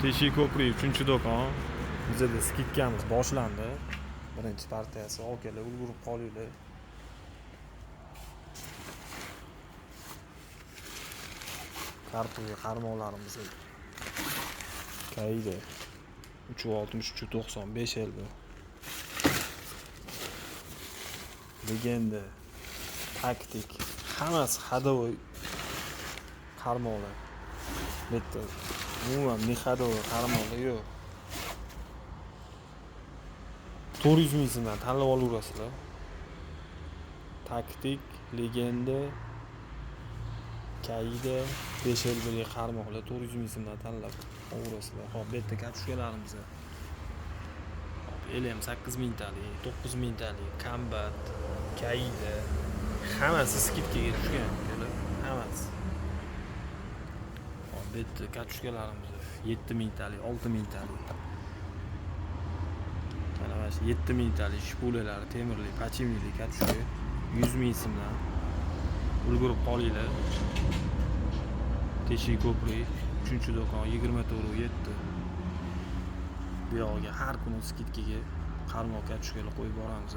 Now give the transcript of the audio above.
Teshik ko'prik 3-do'kon. Bizada скидка miz boshlandi. Birinchi partiyasi okalar, ulgurib qolinglar. Karpuzga qarmoqlarimiz Kaida 3.63 95 eldi. Legenda, taktik, hammasi ходовой qarmoqlar. Bu yerda umuman не ходовой qarmoqlar yo'q. 400 ming so'mdan tanlab olaverasizlar. Taktik, legenda, Kaida 5 ellik qarmoqlar 400 ming so'mdan tanlab olaverasizlar. Hop, bu yerda катушка larimiz. Hop, LM 8 mingtalik, 9 mingtalik, Combat, Kaida hammasi скидка ga tushgan, akalar, hammasi. Hop, bu yerda катушка larimiz 7 mingtalik, 6 mingtalik. Mana shu 7 mingtalik shpulalari, temirli, pachimli катушка 100 ming so'mdan. Ulgurib qolinglar. Teshik ko'prik 3-do'kon 24.7. Bu yog'iga har kuni скидка ga qarmoq катушка lar qo'yib boramiz.